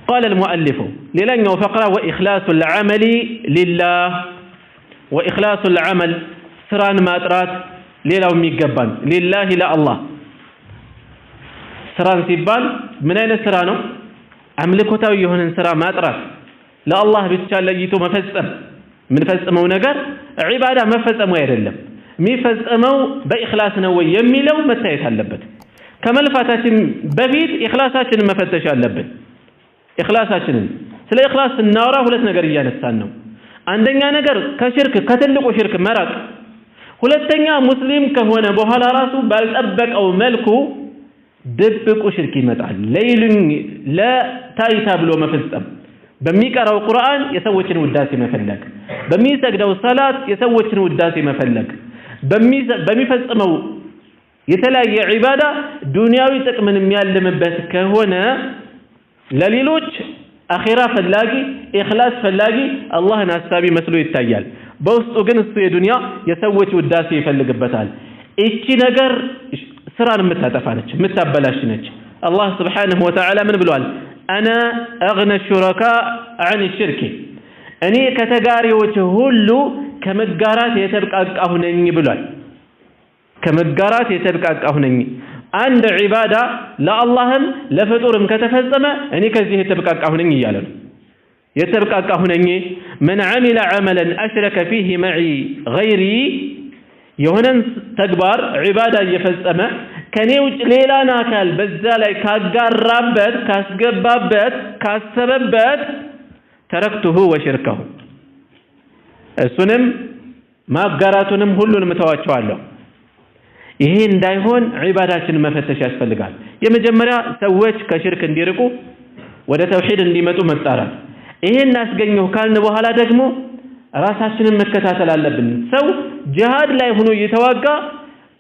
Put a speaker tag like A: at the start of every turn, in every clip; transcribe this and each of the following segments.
A: قال المؤلف ሌላኛው ፈቅራ وإخلاص العمل لله። وإخلاص العمل ስራን ማጥራት ሌላው የሚገባን لله ለአላህ። ስራን ሲባል ምን አይነት ስራ ነው? አምልኮታዊ የሆነን ስራ ማጥራት፣ ለአላህ ብቻ ለይቶ መፈጸም። የምንፈጽመው ነገር ዒባዳ መፈጸሙ አይደለም፣ የሚፈጸመው በኢኽላስ ነው ወይ የሚለው መታየት አለበት። ከመልፋታችን በፊት ኢኽላሳችንን መፈተሽ አለብን። ኢኽላሳችንን፣ ስለ ኢኽላስ ስናወራ ሁለት ነገር እያነሳን ነው። አንደኛ ነገር ከሽርክ፣ ከትልቁ ሽርክ መራቅ፣ ሁለተኛ ሙስሊም ከሆነ በኋላ ራሱ ባልጠበቀው መልኩ ድብቁ ሽርክ ይመጣል። ለይሉኝ ለታይታ ብሎ መፈጸም፣ በሚቀራው ቁርአን የሰዎችን ውዳሴ መፈለግ፣ በሚሰግደው ሰላት የሰዎችን ውዳሴ መፈለግ፣ በሚፈጽመው የተለያየ ዒባዳ ዱንያዊ ጥቅምን የሚያልምበት ከሆነ ለሌሎች አኼራ ፈላጊ፣ ኢኽላስ ፈላጊ፣ አላህን አሳቢ መስሎ ይታያል። በውስጡ ግን እሱ የዱንያ የሰዎች ውዳሴ ይፈልግበታል። እቺ ነገር ስራን የምታጠፋ ነች፣ የምታበላሽ ነች። አላህ سبحانه وتعالى ምን ብሏል? أنا أغنى الشركاء عن الشرك፣ እኔ ከተጋሪዎች ሁሉ ከመጋራት የተብቃቃሁ ነኝ ብሏል። ከመጋራት የተብቃቃሁ ነኝ። አንድ ዒባዳ ለአላህም ለፍጡርም ከተፈጸመ እኔ ከዚህ የተብቃቃሁ ነኝ እያለ ነው። የተብቃቃሁ ነኝ። من عمل عملا أشرك فيه معي غيري፣ የሆነን ተግባር ዒባዳ እየፈጸመ ከኔ ውጭ ሌላን አካል በዛ ላይ ካጋራበት፣ ካስገባበት፣ ካሰበበት تركته وشركه፣ እሱንም ማጋራቱንም ሁሉንም እተዋቸዋለሁ። ይሄ እንዳይሆን ዒባዳችንን መፈተሽ ያስፈልጋል። የመጀመሪያ ሰዎች ከሽርክ እንዲርቁ፣ ወደ ተውሂድ እንዲመጡ መጣራት። ይሄን አስገኘሁ ካልን በኋላ ደግሞ ራሳችንን መከታተል አለብን። ሰው ጂሃድ ላይ ሆኖ እየተዋጋ፣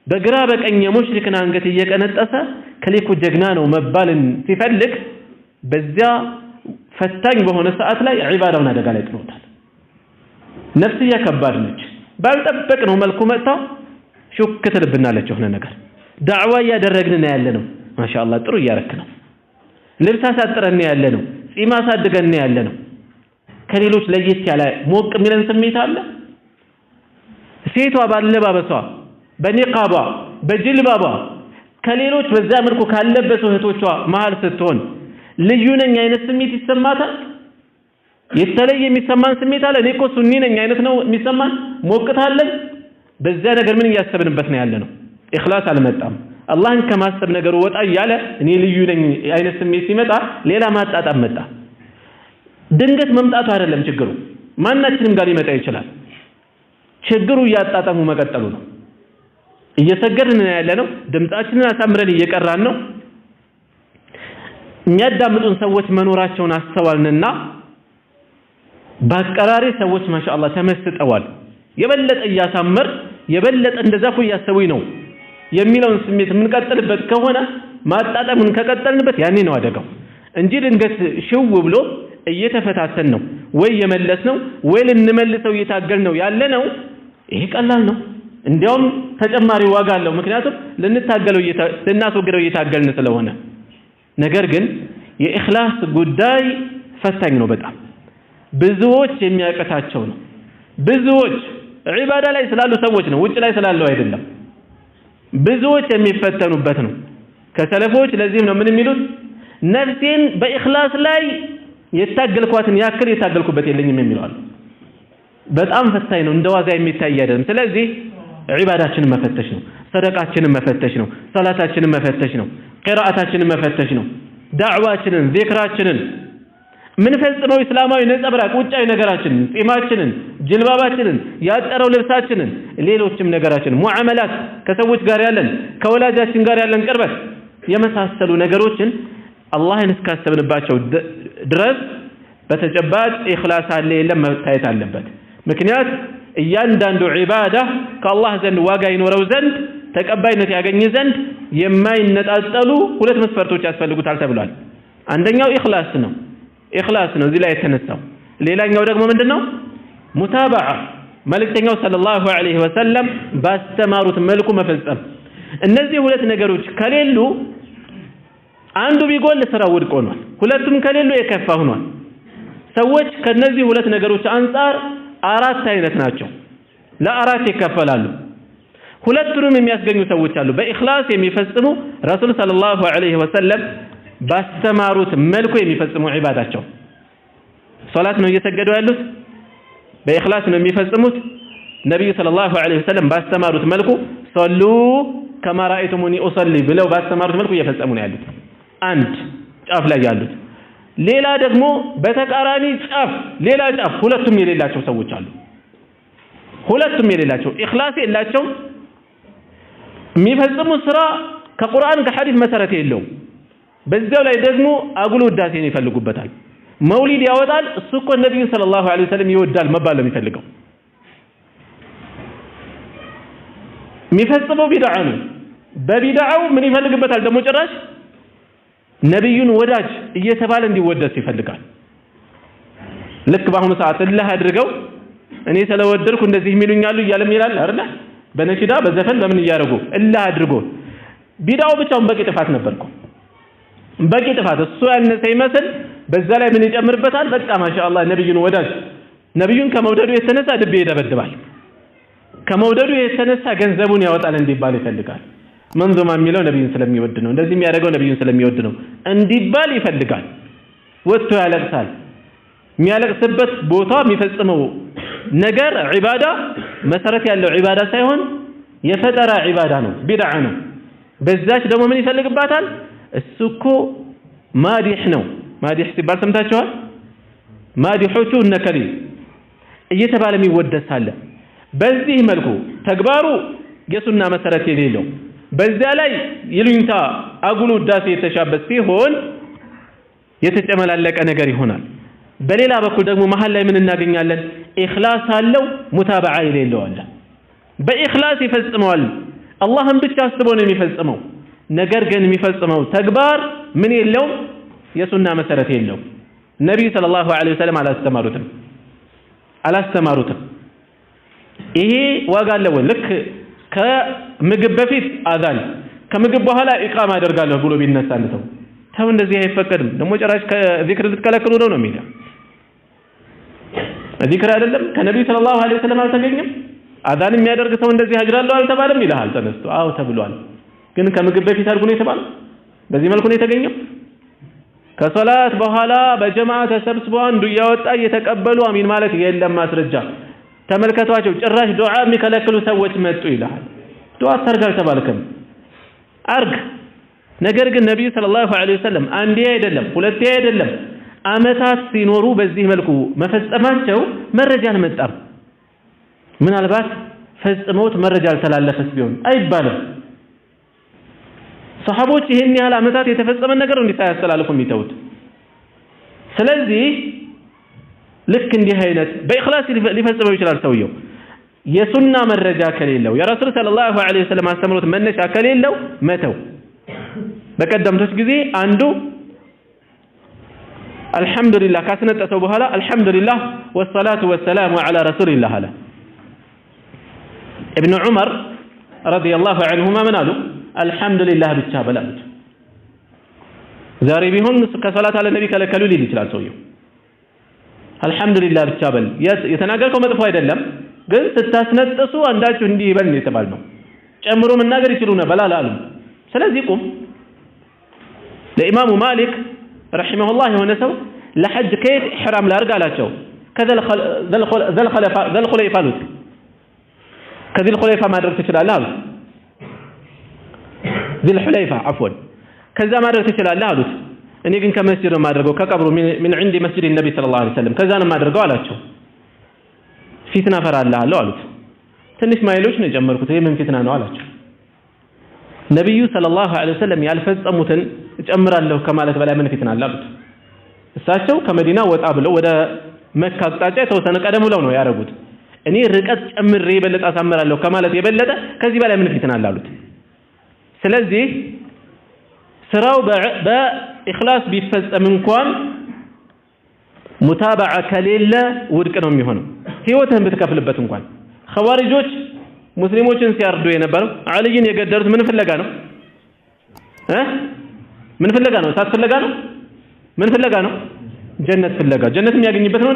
A: በግራ በቀኝ የሙሽሪክን አንገት እየቀነጠሰ ከሌኮ ጀግና ነው መባልን ሲፈልግ በዚያ ፈታኝ በሆነ ሰዓት ላይ ዒባዳውን አደጋ ላይ ጥሎታል። ነፍስያ ከባድ ነች። ባልጠበቅነው መልኩ መጥታ ሹክ ትልብናለች። የሆነ ነገር ዳዕዋ እያደረግን ነው ያለነው። ማሻአላህ ጥሩ እያረክ ነው። ልብስ አሳጥረን ያለ ነው። ጺም አሳድገን ያለ ነው። ከሌሎች ለየት ያለ ሞቅ የሚለን ስሜት አለ። ሴቷ ባለባበሷ፣ በኒቃቧ፣ በጅልባቧ ከሌሎች በዛ መልኩ ካለበሱ እህቶቿ መሃል ስትሆን ልዩ ነኝ አይነት ስሜት ይሰማታል። የተለየ የሚሰማን ስሜት አለ። እኔ እኮ ሱኒ ነኝ አይነት ነው የሚሰማን፣ ሞቅታ አለን። በዚያ ነገር ምን እያሰብንበት ነው ያለ ነው? ኢኽላስ አልመጣም። አላህን ከማሰብ ነገሩ ወጣ እያለ እኔ ልዩ ነኝ አይነት ስሜት ሲመጣ ሌላ ማጣጣም መጣ። ድንገት መምጣቱ አይደለም ችግሩ፣ ማናችንም ጋር ሊመጣ ይችላል። ችግሩ እያጣጣሙ መቀጠሉ ነው። እየሰገድን ያለ ነው። ድምጻችንን አሳምረን እየቀራን ነው። የሚያዳምጡን ሰዎች መኖራቸውን አስተዋልንና በአቀራሪ ሰዎች ማሻአላህ ተመስጠዋል። የበለጠ እያሳመር የበለጠ እንደዛ እኮ እያሰቡኝ ነው የሚለውን ስሜት የምንቀጥልበት ከሆነ፣ ማጣጣሙን ከቀጠልንበት ያኔ ነው አደጋው እንጂ ድንገት ሽው ብሎ እየተፈታተን ነው ወይ የመለስ ነው ወይ ልንመልሰው እየታገል ነው ያለ ነው። ይሄ ቀላል ነው። እንዲያውም ተጨማሪ ዋጋ አለው። ምክንያቱም ልንታገለው፣ ልናስወግደው እየታገልን ስለሆነ። ነገር ግን የኢኽላስ ጉዳይ ፈታኝ ነው በጣም፣ ብዙዎች የሚያቅታቸው ነው። ብዙዎች ዒባዳ ላይ ስላሉ ሰዎች ነው፣ ውጭ ላይ ስላለው አይደለም። ብዙዎች የሚፈተኑበት ነው። ከሰለፎች ለዚህም ነው ምን የሚሉት? ነፍሴን በኢኽላስ ላይ የታገልኳትን ያክል የታገልኩበት የለኝም የሚለው። በጣም ፈታኝ ነው፣ እንደ ዋዛ የሚታይ አይደለም። ስለዚህ ዒባዳችንን መፈተሽ ነው፣ ሰደቃችንን መፈተሽ ነው፣ ሰላታችንን መፈተሽ ነው፣ ቂራአታችንን መፈተሽ ነው፣ ዳዕዋችንን፣ ዚክራችንን፣ የምንፈጽመው እስላማዊ ነጸብራቅ ውጫዊ ነገራችንን፣ ጺማችንን፣ ጅልባባችንን፣ ያጠረው ልብሳችንን፣ ሌሎችም ነገራችንን፣ ሙዓመላት፣ ከሰዎች ጋር ያለን፣ ከወላጃችን ጋር ያለን ቅርበት የመሳሰሉ ነገሮችን አላህን እስካሰብንባቸው ድረስ በተጨባጭ ኢኽላስ አለ የለም መታየት አለበት። ምክንያት እያንዳንዱ ዒባዳ ከአላህ ዘንድ ዋጋ ይኖረው ዘንድ፣ ተቀባይነት ያገኝ ዘንድ የማይነጣጠሉ ሁለት መስፈርቶች ያስፈልጉታል ተብሏል። አንደኛው ኢኽላስ ነው። ኢኽላስ ነው እዚህ ላይ የተነሳው። ሌላኛው ደግሞ ምንድነው? ሙታበዓ፣ መልእክተኛው صلى الله عليه وسلم ባስተማሩት መልኩ መፈጸም። እነዚህ ሁለት ነገሮች ከሌሉ አንዱ ቢጎል ስራው ውድቅ ሆኗል። ሁለቱም ከሌሉ የከፋ ሆኗል። ሰዎች ከነዚህ ሁለት ነገሮች አንፃር አራት አይነት ናቸው። ለአራት ይከፈላሉ። ሁለቱንም የሚያስገኙ ሰዎች አሉ። በኢኽላስ የሚፈጽሙ ረሱል ሰለላሁ ዐለይሂ ወሰለም ባስተማሩት መልኩ የሚፈጽሙ ዒባዳቸው ሶላት ነው እየሰገዱ ያሉት፣ በኢኽላስ ነው የሚፈጽሙት። ነብዩ ሰለላሁ ዐለይሂ ወሰለም ባስተማሩት መልኩ صلوا كما رأيتموني أصلي ብለው ባስተማሩት መልኩ እየፈጸሙ ነው ያሉት። አንድ ጫፍ ላይ ያሉት። ሌላ ደግሞ በተቃራኒ ጫፍ ሌላ ጫፍ ሁለቱም የሌላቸው ሰዎች አሉ። ሁለቱም የሌላቸው ኢኽላስ የላቸውም። የሚፈጽሙት ስራ ከቁርአን ከሐዲስ መሰረት የለውም። በዚያው ላይ ደግሞ አጉል ውዳሴን ይፈልጉበታል። መውሊድ ያወጣል። እሱ እኮ ነብዩ ሰለላሁ ዐለይሂ ወሰለም ይወዳል መባል ነው የሚፈልገው። የሚፈጽመው ቢድዓ ነው። በቢድዓው ምን ይፈልግበታል ደግሞ? ጭራሽ ነብዩን ወዳጅ እየተባለ እንዲወደስ ይፈልጋል። ልክ በአሁኑ ሰዓት እልህ አድርገው እኔ ስለወደድኩ እንደዚህ የሚሉኛሉ እያለም ይላል አይደለ? በነሽዳ በዘፈን በምን እያደረጉ እልህ አድርጎ ቢድዓው ብቻውን በቂ ጥፋት ነበርኩ። በቂ ጥፋት እሱ ያነሰ ይመስል በዛ ላይ ምን ይጨምርበታል? በቃ ማሻአላህ ነብዩን ወዳጅ፣ ነብዩን ከመውደዱ የተነሳ ድቤ ይደበድባል። ከመውደዱ የተነሳ ገንዘቡን ያወጣል እንዲባል ይፈልጋል። መንዞማ የሚለው ነብዩን ስለሚወድ ነው፣ እንደዚህ የሚያደርገው ነብዩን ስለሚወድ ነው እንዲባል ይፈልጋል። ወጥቶ ያለቅሳል። የሚያለቅስበት ቦታ የሚፈጽመው ነገር ዒባዳ መሰረት ያለው ዒባዳ ሳይሆን የፈጠራ ዒባዳ ነው፣ ቢድዓ ነው። በዛች ደግሞ ምን ይፈልግባታል? እሱ እኮ ማዲህ ነው። ማዲህ ሲባል ሰምታችኋል? ማዲሖቹ እነከሌ እየተባለ የሚወደስ አለ። በዚህ መልኩ ተግባሩ የሱና መሰረት የሌለው በዚያ ላይ ይሉኝታ አጉል ውዳሴ የተሻበት ሲሆን የተጨመላለቀ ነገር ይሆናል። በሌላ በኩል ደግሞ መሃል ላይ ምን እናገኛለን? ኢኽላስ አለው፣ ሙታበዓ የሌለው አለ። በኢኽላስ ይፈጽመዋል፣ አላህን ብቻ አስቦ ነው የሚፈጽመው። ነገር ግን የሚፈጽመው ተግባር ምን የለውም? የሱና መሰረት የለውም። ነቢዩ ሰለላሁ ዐለይሂ ወሰለም አላስተማሩትም። ይሄ ዋጋ አለው ወይ? ልክ ከምግብ በፊት አዛን ከምግብ በኋላ ኢቃማ አደርጋለሁ ብሎ ቢነሳ አንድ ሰው ተው እንደዚህ አይፈቀድም፣ ደግሞ ጭራሽ ከዚክር ልትከለክሉ ነው ነው የሚለው። ዚክር አይደለም ከነቢዩ ሰለላሁ ዐለይሂ ወሰለም አልተገኘም። አዛን የሚያደርግ ሰው እንደዚህ አጅራለሁ አልተባለም ይልሃል ተነስቶ። አዎ ተብሏል፣ ግን ከምግብ በፊት አድርጉ ነው የተባለው። በዚህ መልኩ ነው የተገኘው። ከሶላት በኋላ በጀማዓ ተሰብስቦ አንዱ እያወጣ እየተቀበሉ አሚን ማለት የለም ማስረጃ። ተመልከቷቸው፣ ጭራሽ ዱዓ የሚከለክሉ ሰዎች መጡ ይልሃል። ዱዓ አታርግ አልተባልክም፣ አርግ። ነገር ግን ነቢዩ ሰለላሁ ዐለይሂ ወሰለም አንዴ አይደለም ሁለቴ አይደለም አመታት ሲኖሩ በዚህ መልኩ መፈጸማቸው መረጃ አልመጣም። ምናልባት ፈጽመውት መረጃ አልተላለፈስ ቢሆን አይባልም። ሰሃቦች ይሄን ያህል አመታት የተፈጸመ ነገር እንዴት ሳያስተላልፉ የሚተውት? ስለዚህ ልክ እንዲህ አይነት በኢኽላስ ሊፈጽመው ይችላል ሰውየው። የሱና መረጃ ከሌለው የረሱል ሰለላሁ ዐለይሂ ወሰለም አስተምሮት መነሻ ከሌለው መተው። በቀደምቶች ጊዜ አንዱ አልሐምዱሊላህ ካስነጠሰው በኋላ አልሐምዱሊላህ ወሰላቱ ወሰላሙ ዐላ ረሱሊላህ አለ። ኢብኑ ዑመር ረዲየላሁ ዐንሁማ ምን አሉ? አልሐምዱሊላህ ብቻ በል አሉት። ዛሬ ቢሆን ከሰላት አለ ነቢ ከለከሉ ሊል ይችላል ሰውየው። አልሐምዱሊላህ ብቻ በል፣ የተናገርከው መጥፎ አይደለም፣ ግን ስታስነጥሱ አንዳችሁ እንዲህ ይበል ነው የተባልነው። ጨምሮ መናገር ይችሉ ነበር አላሉም። ስለዚህ ቁም። ለኢማሙ ማሊክ ረሂመሁላህ የሆነ ሰው ለሐጅ ከየት ኢሕራም ላድርግ አላቸው። ከዘልኹለይፋ አሉት። ከዚልኹለይፋ ማድረግ ትችላለህ አሉት። ዚልሑለይፋ አፍወን፣ ከዛ ማድረግ ትችላለህ አሉት። እኔ ግን ከመስጂድ ነው የማደርገው፣ ከቀብሩ من عند مسجد النبي صلى الله عليه وسلم ከዛ ነው የማደርገው አላቸው። ፊትና እፈራልሃለሁ አሉት። ትንሽ ማይሎች ነው የጨመርኩት፣ ይሄ ምን ፊትና ነው አላቸው። ነብዩ ሰለላሁ ዐለይሂ ወሰለም ያልፈጸሙትን እጨምራለሁ ከማለት በላይ ምን ፊትና አለ አሉት። እሳቸው ከመዲና ወጣ ብለው ወደ መካ አቅጣጫ የተወሰነ ቀደም ብለው ነው ያደረጉት። እኔ ርቀት ጨምሬ የበለጠ አሳምራለሁ ከማለት የበለጠ ከዚህ በላይ ምን ፊትና አለ አሉት። ስለዚህ ስራው በኢኽላስ ቢፈጸም እንኳን ሙታበዓ ከሌለ ውድቅ ነው የሚሆነው፣ ህይወትህን ብትከፍልበት እንኳን። ኸዋሪጆች ሙስሊሞችን ሲያርዱ የነበረው አልይን የገደሉት ምን ፍለጋ ነው? ምን ፍለጋ ነው? እሳት ፍለጋ ነው? ምን ፍለጋ ነው? ጀነት ፍለጋ። ጀነት የሚያገኝበት ነው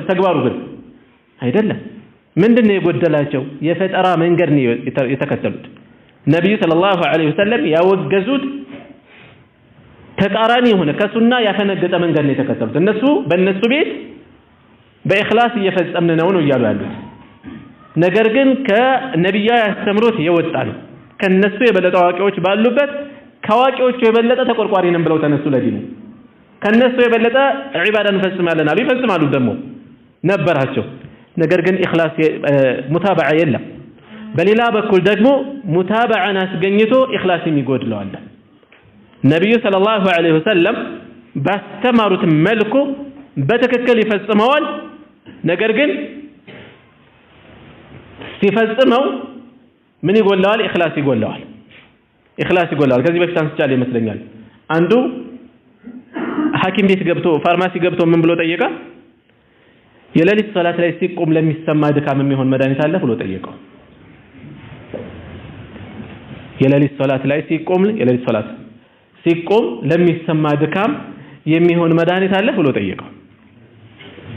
A: ተግባሩ ግን አይደለም። ምንድነው የጎደላቸው? የፈጠራ መንገድ ነው የተከተሉት። ነብዩ ሰለላሁ ዐለይሂ ወሰለም ያወገዙት ተቃራኒ የሆነ ከሱና ያፈነገጠ መንገድ ነው የተከተሉት። እነሱ በእነሱ ቤት በኢኽላስ እየፈጸምን ነው ነው እያሉ ያሉት። ነገር ግን ከነቢያዊ አስተምሮት የወጣ ነው። ከነሱ የበለጠ አዋቂዎች ባሉበት ከአዋቂዎቹ የበለጠ ተቆርቋሪ ነን ብለው ተነሱ ለዲኑ። ከነሱ የበለጠ ዒባዳ እንፈጽማለን አሉ። ይፈጽማሉ ደግሞ ነበራቸው። ነገር ግን ኢኽላስ ሙታበዓ የለም። በሌላ በኩል ደግሞ ሙታበዓን አስገኝቶ ኢኽላስ የሚጎድለው አለ። ነቢዩ ሰለላሁ ዐለይሂ ወሰለም ባስተማሩት መልኩ በትክክል ይፈጽመዋል። ነገር ግን ሲፈጽመው ምን ይጎለዋል? ኢኽላስ ይጎለዋል። ኢኽላስ ይጎለዋል። ከዚህ በፊት አንስቻለሁ ይመስለኛል። አንዱ ሐኪም ቤት ገብቶ ፋርማሲ ገብቶ ምን ብሎ ጠየቀ? የሌሊት ሶላት ላይ ሲቆም ለሚሰማ ድካም የሚሆን መድኃኒት አለ ብሎ ጠየቀው። የሌሊት ሶላት ላይ ሲቆም የሌሊት ሶላት ሲቆም ለሚሰማ ድካም የሚሆን መድኃኒት አለ ብሎ ጠየቀው።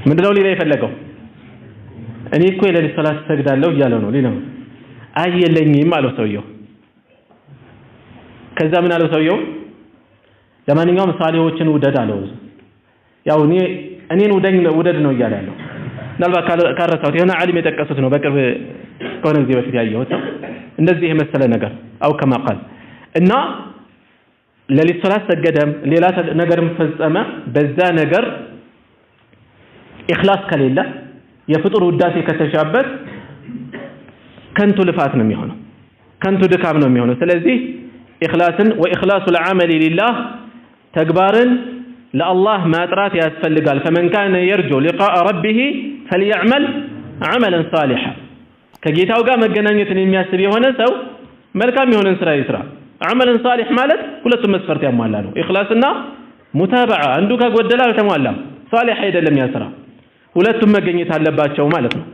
A: ምንድነው ሌላ የፈለገው? እኔ እኮ የሌሊት ሶላት እሰግዳለሁ እያለው ነው። ሌላው አይ የለኝም አለው ሰውየው። ከዛ ምን አለው ሰውየው? ለማንኛውም ሳሊሆችን ውደድ አለው። ያው እኔን ውደኝ ውደድ ነው እያለ ያለው። ምናልባት ካረሳሁት የሆነ ዓሊም የጠቀሱት ነው፣ በቅርብ ከሆነ ጊዜ በፊት ያየሁት ነው። እንደዚህ የመሰለ ነገር አው ከማ ቃል እና ሌሊት ሶላት ሰገደም ሌላ ነገርም ፈጸመ። በዛ ነገር ኢኽላስ ከሌለ የፍጡር ውዳሴ ከተሻበት ከንቱ ልፋት ነው የሚሆነው፣ ከንቱ ድካም ነው የሚሆነው። ስለዚህ ኢኽላስን ወኢኽላሱ العمل لله ተግባርን ለአላህ ማጥራት ያስፈልጋል። ፈመን ካነ የርጁ ሊቃአ ረቢሂ ፈልየዕመል ዐመለን ሳሊሓ። ከጌታው ጋር መገናኘትን የሚያስብ የሆነ ሰው መልካም የሆነን ስራ ይስራ። ዐመለን ሳሊሕ ማለት ሁለቱም መስፈርት ያሟላ ነው፣ ኢኽላስና ሙታበዓ። አንዱ ከጎደለ አልተሟላም፣ ሳሊሕ አይደለም ያ ስራ። ሁለቱም መገኘት አለባቸው ማለት ነው።